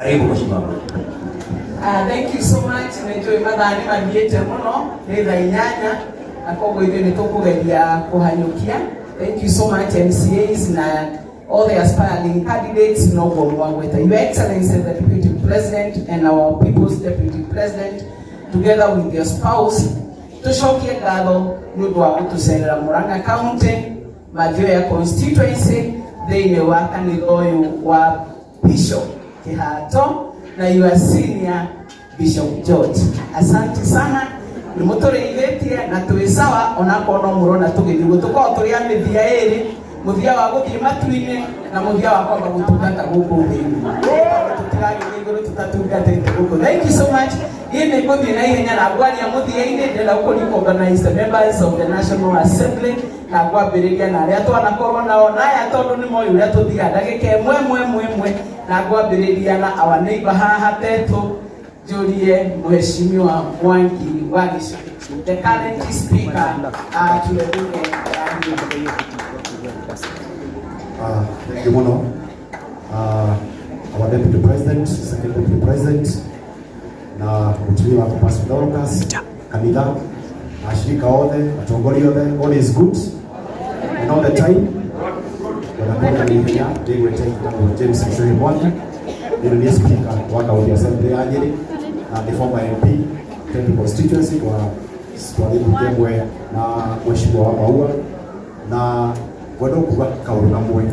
Karibu mheshimiwa. Thank you so much. Nĩ njũĩ mathaa nĩ mathiĩte mũno, nĩ thaa 8, na koguo ithuĩ nĩ tũkũgeria kũhanyũkia. Thank you so much, MCAs na all the aspiring candidates. Noguo mwagweta, Your Excellency the Deputy President and our People's Deputy President, together with your spouse, tũcokie ngatho nĩ ũndũ wa gũtũcerera Murang'a County, Mathioya constituency, thĩinĩ wa kanitha ũyũ wa Bishop Kihato na your senior Bishop George. Asante sana, nĩ mũtũrĩithĩtie na twĩ sawa, onakorwo no mũrona tũgĩthiĩ guo tũkoragwo tũrĩ a mĩthia ĩrĩ, mũthia wa gũthiĩ matu-inĩ na mũthia wa kwamba gũtungata gũkũ thĩ-inĩ. Tũtiragĩthiĩ igũrũ tũtatungatĩte gũkũ. Thank you so much. Niĩ nĩ ngũthiĩ na ihenya na ngwaria mũthia-inĩ. Ndĩrenda gũkũ recognize the members of the National Assembly na ngwambĩrĩria na arĩa twanakorwo nao na aya, tondũ nĩ moĩ ũrĩa tũthiaga ndagĩka ĩmwe ĩmwe ĩmwe ĩmwe, na ngwambĩrĩria na our neighbor haha Tetũ, njũrie Mheshimiwa Mwangi wa Gichuki, the current speaker to the bunge ya Nyeri. Thank you muno. Our Deputy President, Second Deputy President, na mũtumia wakwa Pastor Dorcas, kanitha, na ashirika othe, atongoria othe, all is good and all the time. Wanakwenda na ihenya, ndĩgwete njĩtagwo James Gichohi Mwangi, nĩ niĩ Speaker wa County Assembly ya Nyeri na nĩ former MP Kendu constituency, twa twathiĩ mbunge ĩmwe na Mheshimiwa wa Maua, na ngwenda kuga kaũndũ kamwe.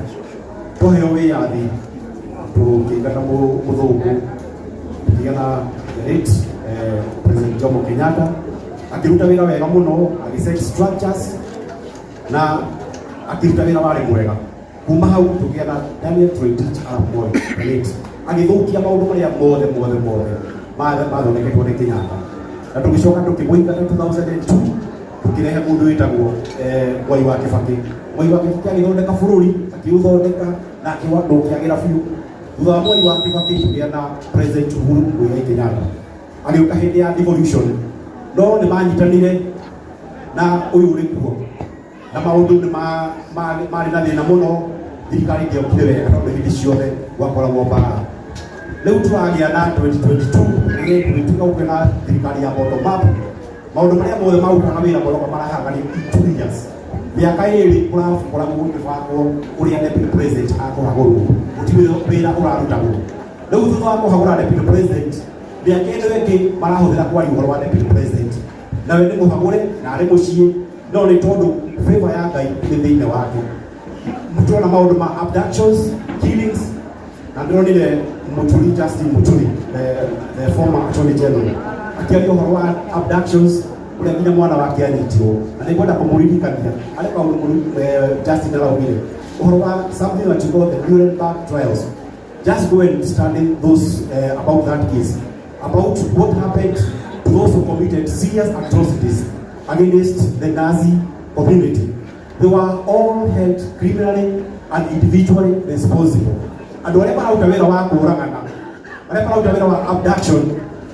Twaheo wĩyathi, tũkĩingata mũthũngũ, tũkĩgĩa na the late President Jomo Kenyatta, akĩruta wĩra wega mũno, agĩ set structures na akĩruta wĩra warĩ mwega. Kuma hau tũkĩgĩa na Daniel Toroitich arap Moi, the late, agĩthũkia maũndũ marĩa mothe mothe mothe mathondeketwo nĩ Kenyatta, na tũgĩcoka tũkĩmũingata 2002, tũkĩrehe mũndũ wĩtagwo Mwai wa Kĩbakĩ. Mwai wa Kĩbakĩ agĩthondeka bũrũri, akĩũthondeka na ndũkĩagĩra biũ. Thutha wa Mwai wa Kĩbakĩ tũgĩa na President Uhuru Muigai Kenyatta, agĩũka hĩndĩ ya devolution, no nĩ manyitanire na ũyũ ũrĩ kuo na maũndũ nĩ marĩ na thĩna mũno. Thirikari ndĩokire wega tondũ hĩndĩ ciothe gwakoragwo mbara. Rĩu tũragĩa na 2022, tũgĩtuĩka gũkĩa na thirikari ya bottom up. Maũndũ marĩa mothe marutaga wĩra maroka marahanganio in 2 years, mĩaka 2 kũrakoragwo gũgĩbangwo ũrĩa deputy president akũhagũrwo, gũtirĩ wĩra ũrarutagwo. Rĩu thutha wa kũhagũra deputy president, mĩaka ĩno ĩngĩ marahũthĩra kwaria ũhoro wa deputy president, nawe nĩ mũhagũre na arĩ mũciĩ, no nĩ tondũ favor ya Ngai nĩ thĩinĩ wake. Tũrona maũndũ ma abductions, killings, na ndĩronire Muturi, Justin Muturi, the former Attorney General, akĩaria ũhoro wa abductions, ũrĩa nginya mwana wake anyitirwo, na nĩ ngwenda kũmũririkania harĩ kaũndũ Justin araugire ũhoro wa something that you call the Nuremberg trials. Just go and study those about that case, about what happened to those who committed serious atrocities against the Nazi community. They were all held criminally and individually responsible. Andũ arĩa mararuta wĩra wa kũũragana, arĩa mararuta wĩra wa abduction,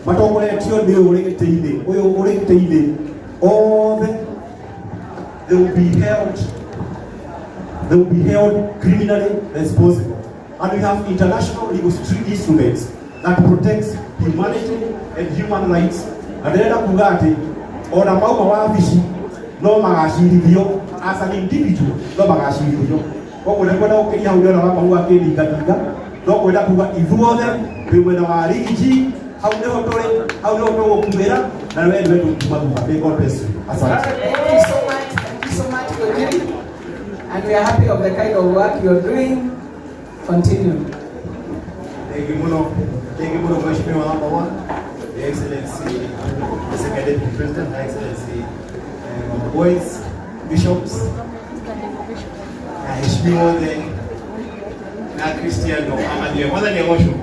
matongoretio nĩ ũyũ ũrĩ gĩtĩ-inĩ, ũyũ ũrĩ gĩtĩ-inĩ, othe they will be held criminally responsible. And we have international legal instruments that protects humanity and human rights. Na ndĩrenda kuga atĩ ona mauma wabici no magacirithio as an individual, no magacirithio. Koguo nĩ kwenda gũkĩria hau ndĩrona wa mahua akĩninganinga, no kwenda kuga ithuothe twĩ mwena wa Riggy, hau nĩho tũrĩ, hau nĩho tũgũkuĩra, na we nĩwe tũkuma thutha. May God bless you. Asante. Thank you so much. Thank you so much, Gojiri. And we are happy of the kind of work you're doing. Continue. Thank you muno. Thank you muno, Mheshimiwa number one, the Excellency, the Second Deputy President, Her Excellency, Mama Boys, Bishops, na heshimiwa othe na Kristiano amathiĩ. Mwathani agocwo.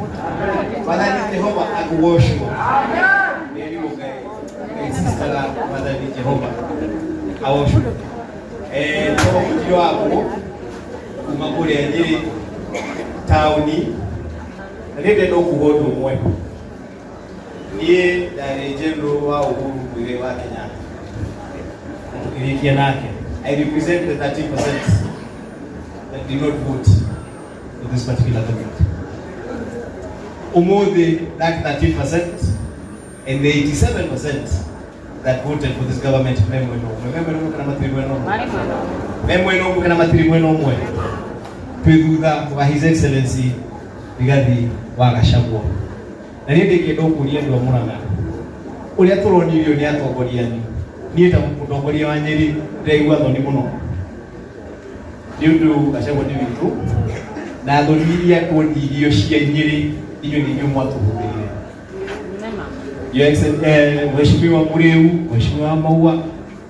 Mwathani Jehova agocwo. Nĩrĩo Ngai Ngai sistaga. Mwathani Jehova agocwo. To mũtiro wakwo kuma kũrĩa Nyĩrĩ taũni, na nĩ ndenda kuga ũndũ ũmwe. Niĩ ndarĩ general wa Uhuru Muigai wa Kenyatta na tũkĩrĩkia nake. I represent the 13% that did not vote for this particular government. Umuthi that 13% and the 87% that voted for this government me mwena ũmwe, me mwena ũmwe kana matirĩ mwena ũmwe, me mwena ũmwe kana matirĩ mwena ũmwe, twĩ thutha wa His Excellency Rigathi wa Gachagua. Na niĩ ndĩngĩenda gũkũria andũ a Murang'a ũrĩa tũronirio nĩ atongoria anyu. Niĩ ta mũtongoria wa Nyĩrĩ ndĩraigua thoni mũno nĩ ũndũ Gachagua nĩ witũ, na thoni iria tuonirio cia Nyĩrĩ inyuĩ nĩ inyuĩ mwatũhũthĩrire. Your Excellency, Mheshimiwa Muriu, Mheshimiwa Maua,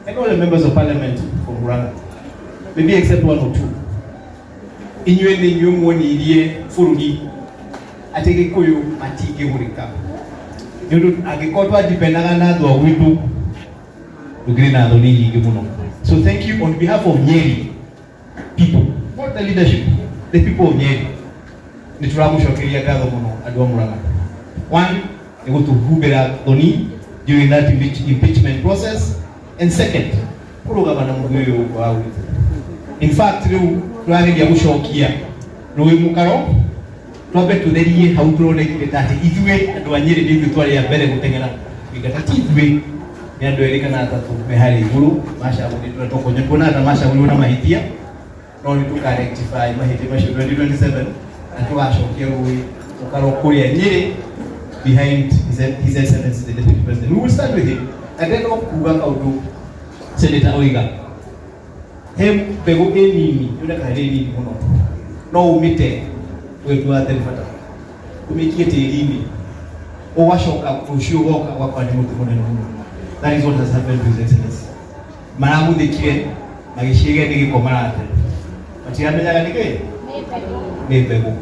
and all the members of parliament from Murang'a, maybe except one or two. Inyuĩ nĩ inyuĩ muonirie bũrũri atĩ Gĩkũyũ matingĩgũrĩka, nĩ ũndũ angĩkorwo twandipendaga na thũ a gwitũ ndũngĩrĩ na thoni nyingĩ mũno. So thank you on behalf of Nyeri people, not the leadership, the people of Nyeri. Nĩ tũramũcokeria ngatho mũno andũ a Murang'a. One, nĩ gũtũhumbĩra thoni during that impeachment process, and second, kũrũgama na mũndũ ũyũ wa gwitũ. In fact, rĩu tũrageria gũcokia rũĩ mũkaro, twambe tũtherie hau tũronekire ta atĩ ithuĩ andũ a Nyĩrĩ nĩ ithuĩ twarĩ a mbere gũteng'era kũingata. Ti ithuĩ, nĩ andũ erĩ kana atatũ me harĩa igũrũ macagũrĩtwo, tokonyo tuonaga ta macagũrirwo na mahĩtia, no nĩ tũka rectify mahĩtia macio 2027 na tũgacokia rũĩ mũkaro kũrĩa Nyĩrĩ behind His Excellency the Deputy President. We will start with him. And then no kuga kaũndũ Senator oiga, he mbegũ ĩ nini yonekaga ĩrĩ nini mũno, no ũmĩte ũgĩtua hatarĩ bata, ũmĩikie tĩri-inĩ, ũgacoka rũciũ ũgoka ũgakora nĩ mũtĩ mũnene mũno. That is what has happened to His Excellency. Maraguthĩkire magĩciria nĩ gĩko marate, matiramenyaga nĩ kĩ nĩ mbegũ,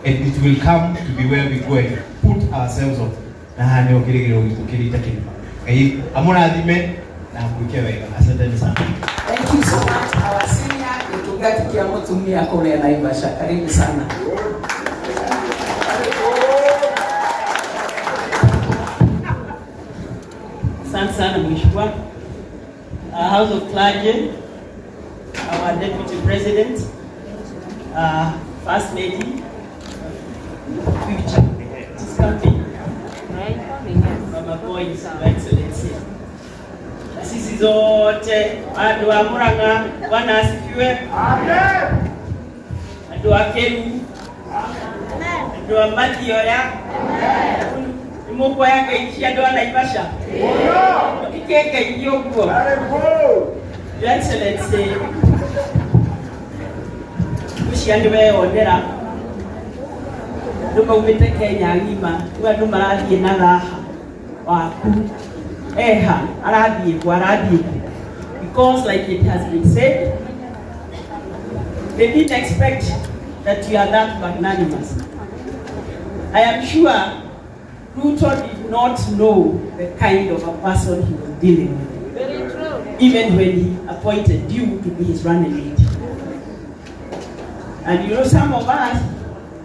and it will come to be where we go and put ourselves on, na haha nĩho kĩrĩgĩrĩro gitũ kĩrĩ ta kĩrĩma. Ngai amũrathime na amwĩke wega. Asanteni sana. Thank you so much, our senior gĩtungati kĩa mũtumia kũrĩa Naivasha. Karibu sana. Asante sana Mheshimiwa. House of Clergy, our Deputy President, First Lady, future, it is coming. Mama Boys, Your Excellency. Na sisi zote andũ a Murang'a, Bwana asifiwe. Andũ a Kĩru, andũ a Mathioya, nĩ mũkuoya ngeithi cia andũ a Naivasha, mũthike ngeithi ũguo. Your Excellency, ũcio nĩ weyonera andũ maumĩte Kenya ng'ima, rĩu andũ marathiĩ na raha waku eha arathiĩ kũ arathiĩ kũ, because like it has been said, they didn't expect that you are that magnanimous. I am sure Ruto did not know the kind of a person he was dealing with. Very true. Even when he appointed you to be his running mate. And you know, some of us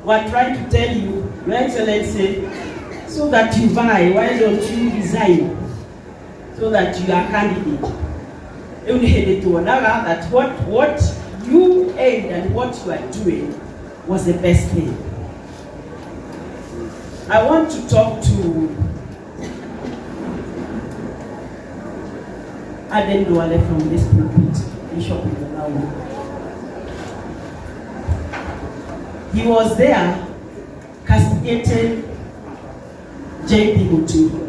were trying to tell you, Your Excellency, so that you buy, why don't you resign? So that you are candidate. Rĩu nĩ hĩndĩ tuonaga that what you aimed and what you are doing was the best thing. I want to talk to Aden Duale from this pulpit, Bishop Ngalawu. He was there castigating J.P. Muturi.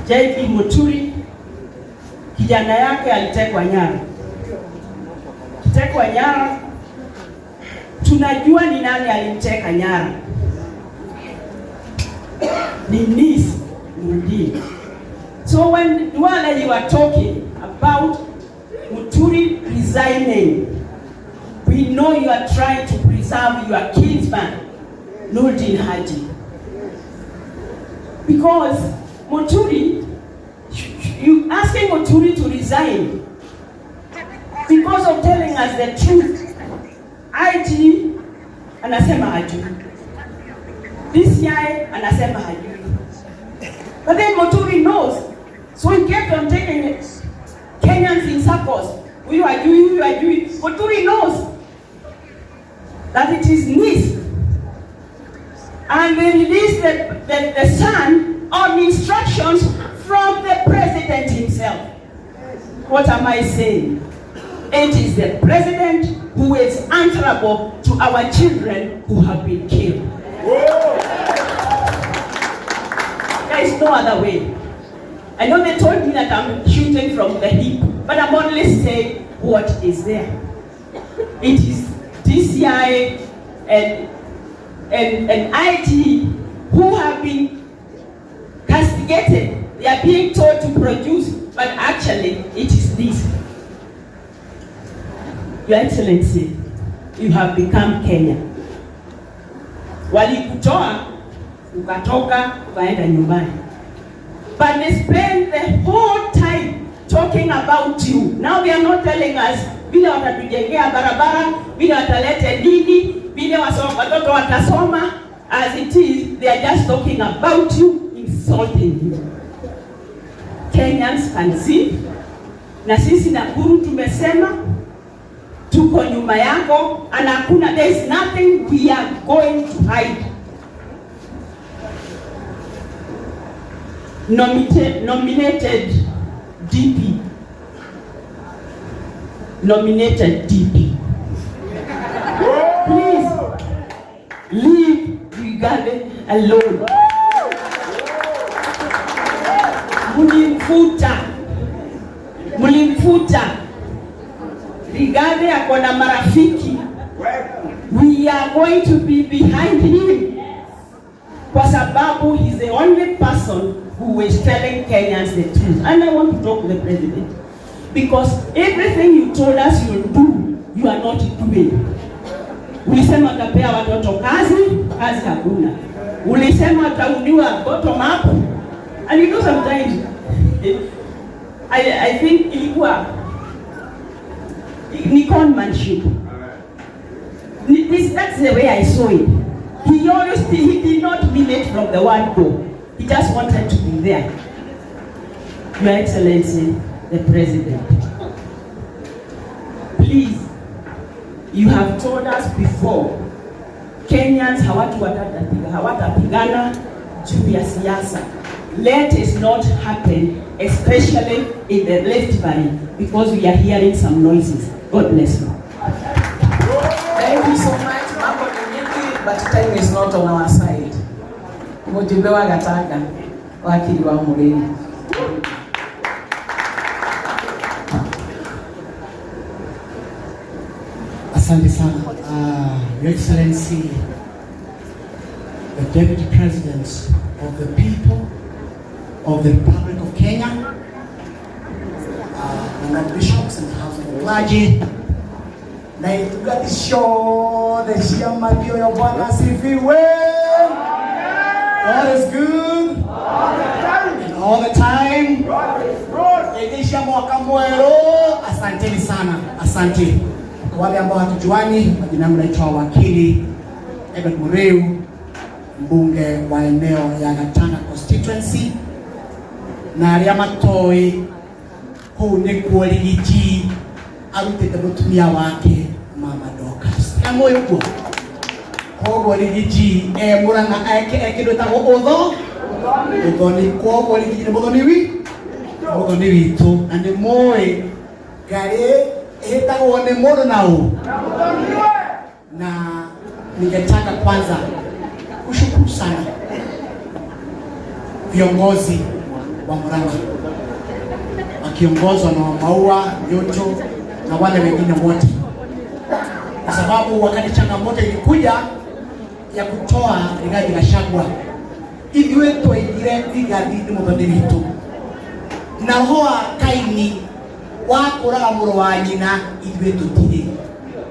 J.P. Muturi, kijana yake alitekwa nyara. Kitekwa nyara, tunajua ni nani alimteka nyara. Ni niece Nurdin. So when Duale, you are talking about Muturi resigning, we know you are trying to preserve your kinsman, Nurdin Haji. Because Muturi, you asking Muturi to resign because of telling us the truth. IG anasema hajui. DCI anasema hajui. But then Muturi knows. So he kept on taking Kenyans in circles. Huyu hajui, huyu hajui. Muturi knows that it is niece. And they released the son on instructions from the president himself. What am I saying? It is the president who is answerable to our children who have been killed. There is no other way. I know they told me that I'm shooting from the hip, but I'm only saying what is there. It is DCI and IT who have been castigated. They are being told to produce, but actually it is this. Your Excellency, you have become Kenya. Walikutoa, ukatoka, ukaenda nyumbani. But they spend the whole time talking about you. Now they are not telling us vile watatujengea barabara, vile watalete nini, vile watoto watasoma. As it is, they are just talking about you, insulting you. Kenyans can see. Na sisi Nakuru tumesema tuko nyuma yako, and hakuna, there is nothing we are going to hide. Nominated DP. Nominated DP. Please leave Rigathi alone. Mulimfuta. Mulimfuta. Rigathi ako na marafiki. We are going to be behind him. Kwa sababu he's the only person who is telling Kenyans the truth. And I want to talk to the president. Because everything you told us you'll do, you are not doing. Ulisema utapea watoto kazi, kazi hakuna. Ulisema utaundiwa bottom up. And you know sometimes, I think ilikuwa ni conmanship. That's the way I saw it. He did not mean it from the word go. He just wanted to be there. Your Excellency, the President, please, you have told us before, Kenyans hawatapigana juu ya siasa. Let it not happen, especially in the Rift Valley, because we are hearing some noises. God bless you. Thank you so much. Mambo ni mingi, but time is not on our side. Mjumbe wa Gatanga, wakili wa Murimi. Asante sana. Your Excellency, the Deputy President of the people of the Republic of Kenya, the bishops and the House of the Clergy, na itugati ciothe cia mathioya Bwana asifiwe. God is good and all the time. Elisha mwaka mwerũ, asanteni sana, asante. Kwa wale ambao hatujuani, majina yangu naitwa Wakili Edward Muriu, mbunge wa eneo ya Gatanga constituency, na aria matoi kuu nikuo Rigiji arutite mutumia wake Mama Dorcas. Kamwe uguo koguo Rigiji e Murang'a eke kindu etagwo utho uthoni, koguo Rigiji ni muthoni witu, na ni mui ngari ihitagwo ni mundu na u na ningetaka kwanza kushukuru sana viongozi wa Murang'a wakiongozwa na Maua Nyoto na wale wengine wote, kwa sababu wakati changamoto ilikuja ya kutoa Rigathi Gachagua, ithuĩ twaigire Rigathi nĩ mũthoni witũ, na roho wa Kaini wa kũraga mũrũ wa nyina ithuĩ tũtirĩ.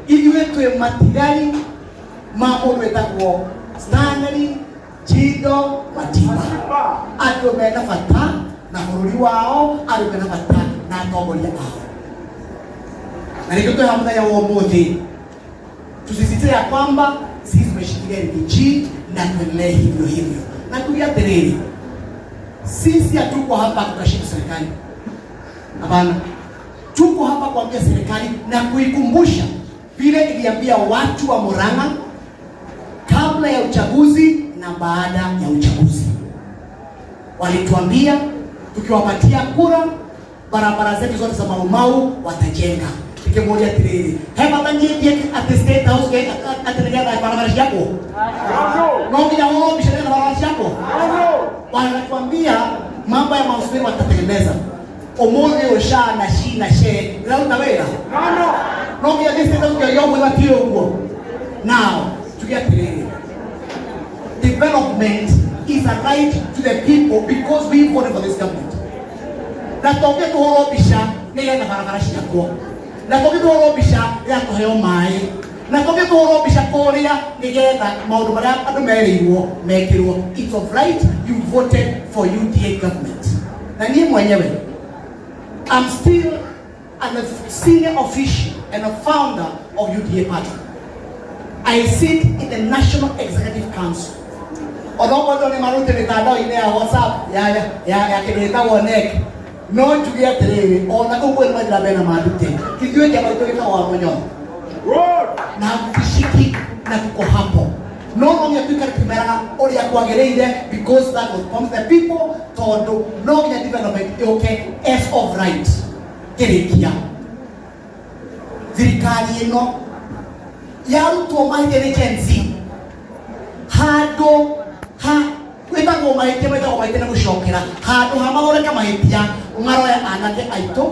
Ithuĩ twĩ matigari ma mũndũ wĩtagwo Stanley Chindo Matiba, andũ mena bata na bũrũri wao, andũ mena bata na atongoria ao. Na nĩkĩo twĩ haha mũthenya wa ũmũthĩ tusisitize ya kwamba sisi tumeshikilia Rigiji na tuendelee hivyo hivyo. Na tuge atĩrĩrĩ, sisi hatuko hapa kukashifu serikali, hapana. Tuko hapa kuambia serikali na kuikumbusha vile iliambia watu wa Murang'a kabla ya uchaguzi na na baada ya uchaguzi. Walituambia tukiwapatia kura barabara zetu zote za Maumau watajenga. Tukimoja atiriri he bata nyingi at State House atĩ nĩgetha barabara ciakwo no nginya wao mbica nĩgetha barabara ciakwo. Wanatuambia mambo ya Mount watatengeneza umuthi ũyũ SHA na SHI na SHE iraruta wĩra no nginya thĩ State House kĩorio ũguo ibatiĩ ũguo. Now tuge atĩrĩrĩ, development is a right to the people because we voted for this government. Na tũngĩtũhũrwo mbica nĩgetha barabara ciakwo, na tũngĩtũhũrwo mbica ya kũheo maĩ, na tũngĩtũhũrwo mbica kũrĩa nĩgetha maũndũ marĩa andũ merĩirwo mekĩrwo. It's of right, you voted for UDA government. Na niĩ mwenyewe I'm still a senior official and a founder of UDA party. I sit in the National Executive Council. Although andũ nĩ marute mĩtandao-inĩ ya WhatsApp ya kĩndũ gĩtagwo NEC, no njuge atĩrĩrĩ, ona kũu kwĩ mathiĩ na mbere na mandute, ithuĩ kĩama gitũ gĩtagwo wa Mũnyoro na hatutishiki na tuko hapo. No nginya tuikare tukĩmeraga ũrĩa kwagĩrĩire because that was promised the people, tondũ no nginya development yũke as of right. Kĩrĩkia, thirikari ĩno yarutwo mahĩtia nĩ Gen Z handũ ha wĩtagwo mahĩtia, metagwo mahĩtia nĩ gũcokera, handũ ha mathondeka mahĩtia, maroya anake aitũ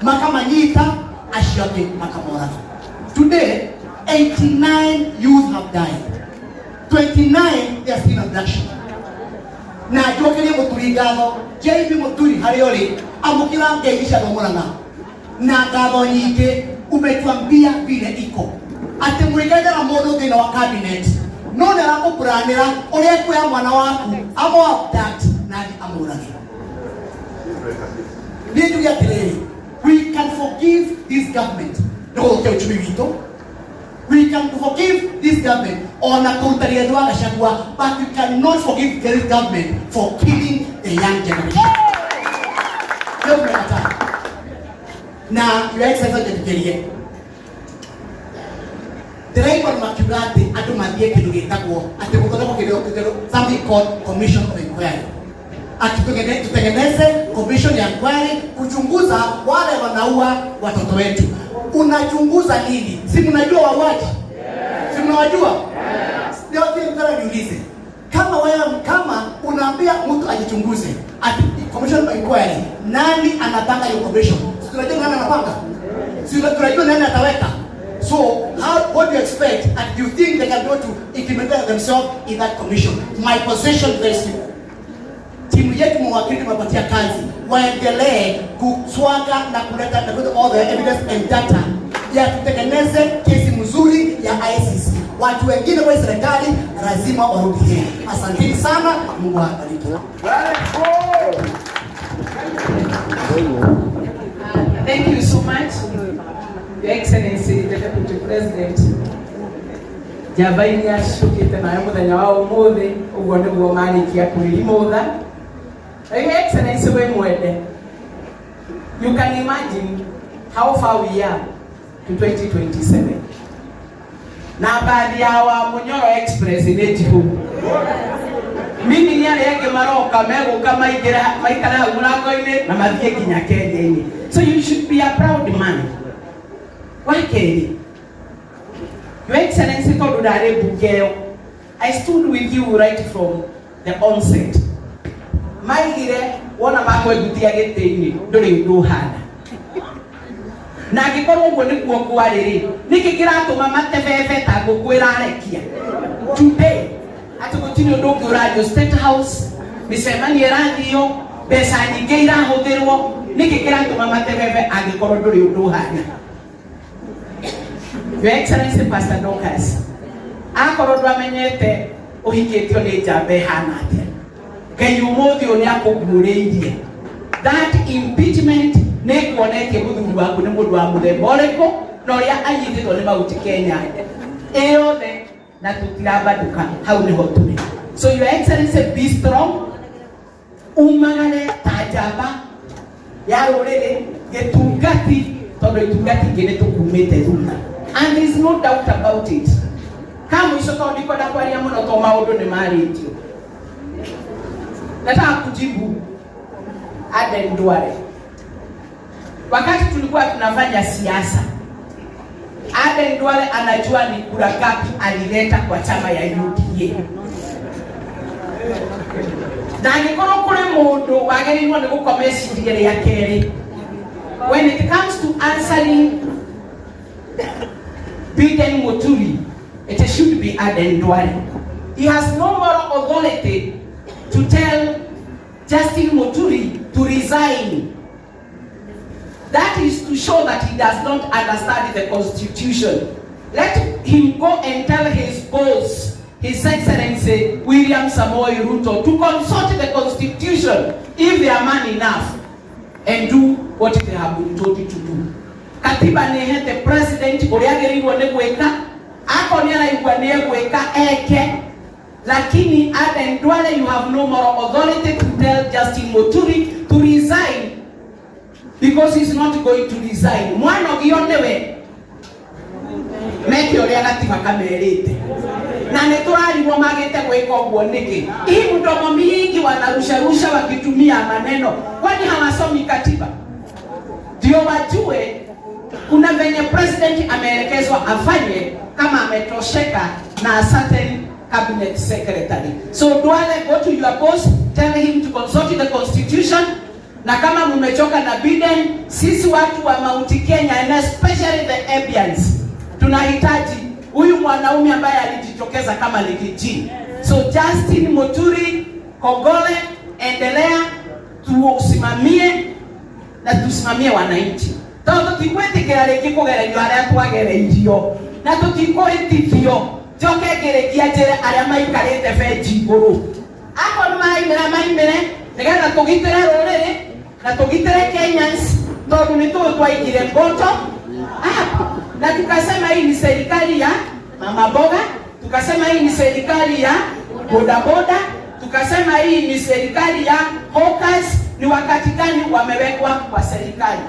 makamanyita, acio angĩ makamoraga. Today 89 youth have died, 29 they are still in abduction. Na njokerie Mũturi ngatho, JB Mũturi, harĩa ũrĩ, amũkĩra ngeithi cia Mũrang'a na ngatho nyingĩ. Umetuambia vile iko atĩ mũrĩkaine na mũndũ thĩinĩ wa cabinet no nĩ arakũplanĩra ũrĩa ekuoya mwana waku amũ abduct na athiĩ amũrage. Niĩ njuge atĩrĩrĩ, we can forgive this government nĩ gũthũkia uchumi witũ. We can forgive this government ona kũruta Rigathi wa Gachagua, but we cannot forgive this government for killing the young generation. Leo tumekataa. Na Your Excellency, njĩtĩkĩrie, ndĩraigua nĩ makiuga atĩ andũ mathiĩ kĩndũ gĩtagwo atĩ gũthondekwo kĩndũ, something called commission of inquiry, ati tutengeneze commission ya inquiry kuchunguza wale wanaua watoto wetu. Unachunguza nini? Si mnajua wauaji? Si mnawajua? Ndio nataka niulize. Kama wewe, kama unaambia mtu ajichunguze ati commission of inquiry, nani anapanga hiyo commission? Si tunajua nani anapanga? Si tunajua nani ataweka? So how, what do you expect, and do you think they can go to implement themselves in that commission? My position is very simple. Timu yetu mawakili tumepatia kazi waendelee kuswaga na kuleta all the evidence and data ya tutengeneze kesi mzuri ya ICC. Watu wengine kwa serikali lazima warudi hii. Asanteni sana, Mungu awabariki. Thank you so much, Your Excellency, the Deputy President. Njamba iria cũkĩte nayo mũthenya wa ũmũthĩ, ũguo nĩguo marĩkia kwĩrimũtha. Your Excellency, wĩ mwende. You can imagine how far we are to 2027. Na baadhi ya wa Munyoro Express nĩ njihũ. Mimi nĩ arĩa angĩ maroka megũka maingĩre maikare hau mũrango-inĩ na mathiĩ nginya Kenya-inĩ. So you should be a proud man. Wa kerĩ, Your Excellency, tondũ ndarĩ mbunge ĩyo, I stood with you right from the onset. Maigire wona makwengutia gĩtĩ-inĩ ndũrĩ ũndũ ũhana. Na angĩkorwo ũguo nĩguo kwarĩ rĩ, nĩkĩ kĩratũma matebebe ta ngũkũ ĩrarekia today atĩ gũtirĩ ũndũ ũngĩ ũrario State House, mĩcemanio ĩrathio, mbeca nyingĩ irahũthĩrwo? Nĩkĩ kĩratũma matebebe angĩkorwo ndũrĩ ũndũ ũhana? Your Excellency Pastor Dorcas, akorwo ndwamenyete ũhikĩtio nĩ njamba ĩhana atĩa, Ngai ũmũthĩ ũyũ nĩ akũguũrĩirie. That impeachment nĩ kuonetie mũthuri waku nĩ mũndũ wa mũthemba ũrĩkũ na ũrĩa anyitĩtwo nĩ Mount Kenya ĩyothe, na tũtirambandũka hau nĩho tũrĩ. So Your Excellency, be strong, umagare ta njamba ya rũrĩrĩ gĩtungati, tondũ itungati ingĩ nĩ tũkumĩte thutha, and there is no doubt about it. Ka mũico, tondũ ndikwenda kwaria mũno, to maũndũ nĩ marĩtio. Nataka kujibu Aden Duale. Wakati tulikuwa tunafanya siasa, Aden Duale anajua ni kura ngapi alileta kwa chama ya UDA. Na angĩkorwo kũrĩ mũndũ wagĩrĩirwo nĩ gũkoma eciria rĩa kerĩ when it comes to answering Biden Muturi, it should be Aden Duale. He has no moral authority to tell Justin Muturi to resign. That is to show that he does not understand the constitution. Let him go and tell his boss, His Excellency William Samoei Ruto, to consult the constitution if they are man enough and do what they have been told to do. Katiba nĩ ĩhete president ũrĩa agĩrĩirwo nĩ gwĩka, akorwo nĩ araigua nĩ egwĩka eke, lakini Aden Duale, you have no moral authority to tell Justin Muturi to resign because he's not going to resign. Mwanogio nĩwe meke ũrĩa gatiba kamerĩte na nĩ tũrarigwo magĩte gwĩka ũguo nĩkĩ. Hii mdomo mingi wanarusharusha wakitumia maneno, kwani hawasomi katiba? Ndio wajue kuna venye president ameelekezwa afanye kama ametosheka na a certain cabinet secretary. So Duale, go to your boss, tell him to consult the constitution. Na kama mumechoka na Biden, sisi watu wa Mount Kenya and especially the Ebians tunahitaji huyu mwanaume ambaye alijitokeza kama Riggy G. So Justin Muturi Kogole, endelea tuusimamie na tusimamie wananchi, tondu tutikwĩtĩkĩra rĩngĩ kũgererio arĩa twagereirio na tũtikũhĩtithio. Njoke ngĩrĩkia njĩre arĩa maikarĩte benji igũrũ, akorwo nĩ maraimĩra maimĩre nĩgetha tũgitĩre rũrĩrĩ na tũgitĩre Kenyans, tondũ nĩ tũĩ twaigire bottom up na tukasema hii ni serikali ya mama boga, tukasema hii ni serikali ya bodaboda, tukasema hii ni serikali ya hawkers. Ni wakati gani wamewekwa kwa serikali?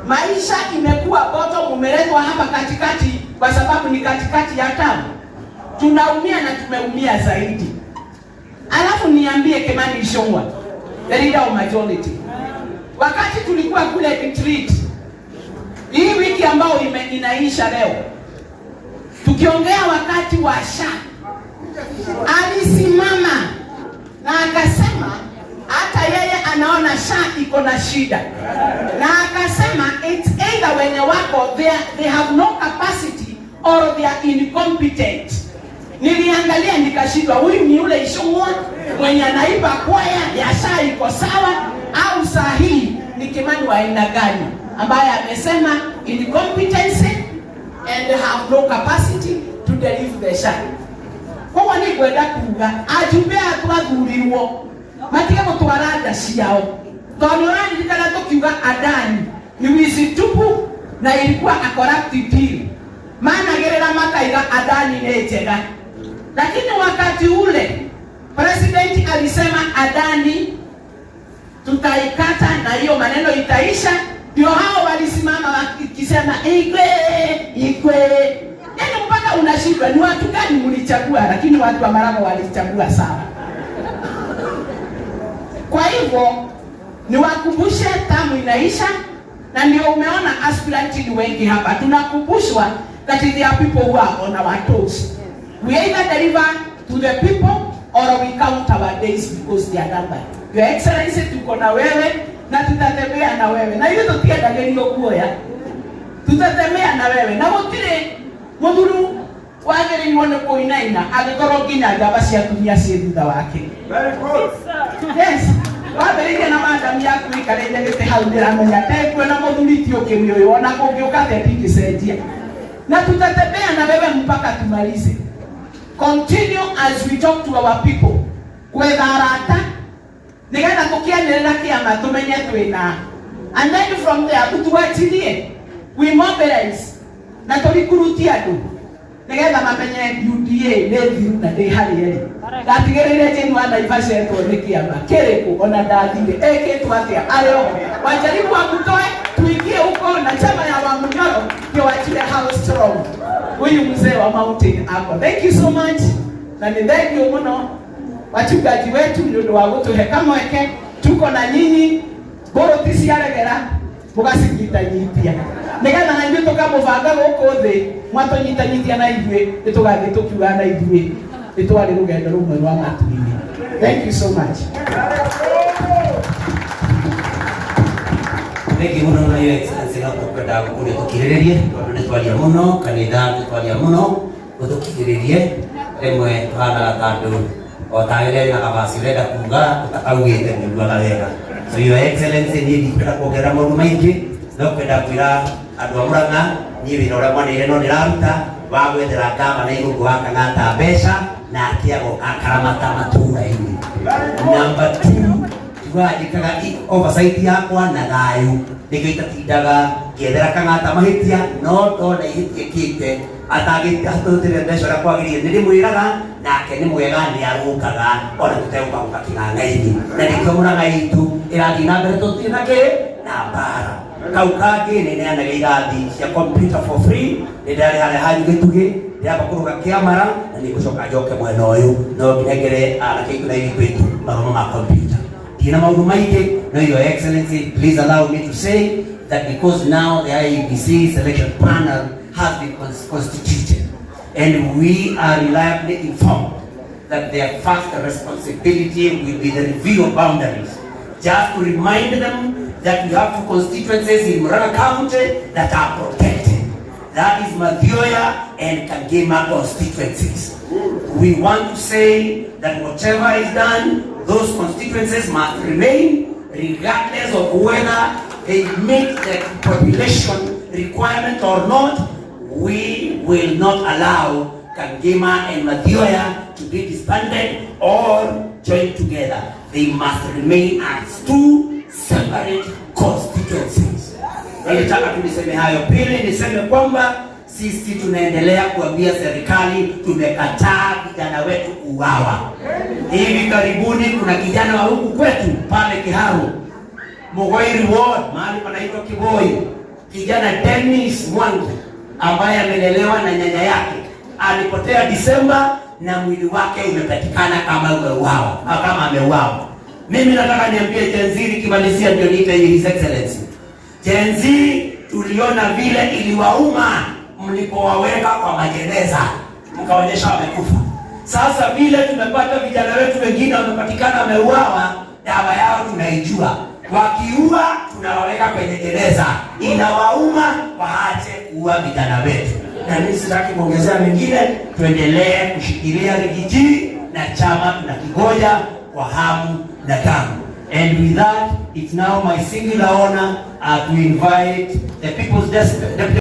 Maisha imekuwa bottom, umeletwa hapa katikati kwa sababu ni katikati ya tamu. Tunaumia na tumeumia zaidi. Alafu niambie Kimani Ichung'wah, the leader of majority, wakati tulikuwa kule retreat hii wiki ambayo inaisha leo, tukiongea wakati wa SHA, alisimama na akasema hata yeye anaona SHA iko na shida, na akasema it's either wenye wako they have no capacity or they are incompetent. Niliangalia nikashindwa, huyu ni yule Ichung'wah mwenye anaiba kwaya ya SHA iko sawa, au saa hii ni Kimani wa aina gani ambaye amesema incompetency and have no capacity to deliver the SHA. Koguo nĩ ngwenda kuga ajumbe aya twathurirwo matige gũtwara nda ciao, tondũ nĩ ũraririkana tũkiuga Adani ni wizi tupu na ilikuwa a corrupt deal. Managĩrĩra makaiga Adani nĩ njega, lakini wakati ule president alisema Adani tutaikata na hiyo maneno itaisha. Ndio hao walisimama wakisema igwe igwe, yaani mpaka unashindwa ni watu gani mlichagua, lakini watu wa Marago walichagua sawa. Kwa hivyo niwakumbushe, term inaisha, na ndio umeona aspirant ni wengi hapa. Tunakumbushwa that there are people who are on our toes. We either deliver to the people or we count our days because they are numbered. Your Excellency, tuko na wewe na tutatembea na wewe, na ithuĩ tũtiendagĩrio guoya, tutatembea na wewe na gũtirĩ mũthuru wagĩrĩirwo nĩ kũinaina angĩkorwo nginya njamba cia atumia ciĩ thutha wake. Yes, wambĩrĩirie na madam yaku ikarĩire gĩtĩ hau, ndĩramenya ndekuo na mũthuri ti ũkĩrĩ ũyũ, ona kũngĩũka atĩa ndingĩcenjia, na tutatembea na wewe mpaka tumalize. Continue as we talk to our people, gwetha arata nigetha tukianĩrĩra kĩama tumenye twĩna, and then from there tutuachilie, we mobilize na tũrikuruti andũ nigetha mamenye UDA nĩ thiru na ndĩ harĩa ĩrĩ. Ndatigĩrĩire Jane wa Naivasha etwo nĩ kĩama kĩrĩkũ, ona ndathire ekĩtwo atĩa, arĩ oho wajaribu wamutoe, tuingie huko na chama ya Wamunyoro ndio wajue how strong. Huyu mzee wa mountain ako. Thank you so much na nĩ thank you mũno wachungaji wetu nĩ ũndũ wa gũtũhe kamweke. Tuko na nyinyi, mbũrũti ciaregera mũgacinyitanyitia nĩgetha na ithuĩ tũkamũbanga gũkũ thĩ, mwatũnyitanyitia na ithuĩ nĩ tũgathiĩ tũkiuga na ithuĩ nĩ twarĩ rũgendo rũmwe rwa matu-inĩ. Thank you so much. Thengi muno na Your Excellency, no tũkwenda gũkũria tũkirĩrĩrie tondũ nĩ twaria mũno kanitha, nĩ twaria mũno gũtũkirĩrĩrie. Rĩmwe tũhanaga ta andũ o ta ũrĩa na kabaci ũrenda kuga ũtakaugĩte nĩugaga wega. So Your Excellency, niĩ ndikwenda kuongerera maũndũ maingĩ, no kwenda kwĩra andũ a Murang'a niĩ wĩra ũrĩa mwaneire no ndĩraruta wa gwethera ngavana Irũngũ wa Kang'ata mbeca nake agoka akaramata matũũra-inĩ. Number two, njugaga njĩkaga oversight yakwa na thayũ, nĩkĩo itatindaga ngĩethera Kang'ata mahĩtia, no ndona ihĩtia ĩkĩte atangĩtũtĩre mbeca ũrĩa kwagĩrĩire nĩ ndĩmwĩraga, nake nĩ mwega, nĩ arũngaga ona tũtegũka gũka kĩng'ang'a-inĩ, na nĩkĩo Murang'a itũ ĩrathiĩ na mbere tũtirĩ na kĩ na mbara. Kau kangĩ, nĩ neanaga irathi cia computer for free. Nĩ ndarĩ harĩa hanyu gĩtugĩ, ndĩramba kũrũga kĩamara na nĩ ngũcoka njoke mwena ũyũ no nginengere anake aitũ na airĩtu aitũ mathomo ma computer. Ndirĩ na maũndũ maingĩ, no Your Excellency, please allow me to say that because now the IEBC selection panel has been constituted and we are reliably informed that their first responsibility will be the review of boundaries. Just to remind them that we have two constituencies in Murang'a County that are protected. That is Mathioya and Kangema constituencies. We want to say that whatever is done, those constituencies must remain regardless of whether they meet the population requirement or not. We will not allow Kangema and Mathioya to be disbanded or joined together. They must remain as two separate constituencies. Nilitaka tu niseme hayo. Pili, niseme kwamba sisi tunaendelea kuambia serikali tumekataa vijana wetu kuuawa. Hivi karibuni kuna kijana wa huku kwetu pale Kiharu, Mugoiri Ward, mahali panaitwa Kiboi, kijana Dennis Mwangi ambaye amelelewa na nyanya yake, alipotea Disemba na mwili wake umepatikana kama umeuawa, kama ameuawa. Mimi nataka niambie Gen Z, nikimalizia ndio niite His Excellency. Gen Z, tuliona vile iliwauma mlipowaweka kwa magereza mkaonyesha wamekufa. Sasa vile tumepata vijana wetu wengine wamepatikana wameuawa, dawa yao tunaijua. Wakiua tunawaweka kwenye gereza, inawauma, waache kuua vijana wetu. Na mimi sitaki kuongezea mengine, tuendelee kushikilia Riggy G na chama tunakingoja kwa hamu na gamu. And with that, it's now my singular honor to invite the People's Deputy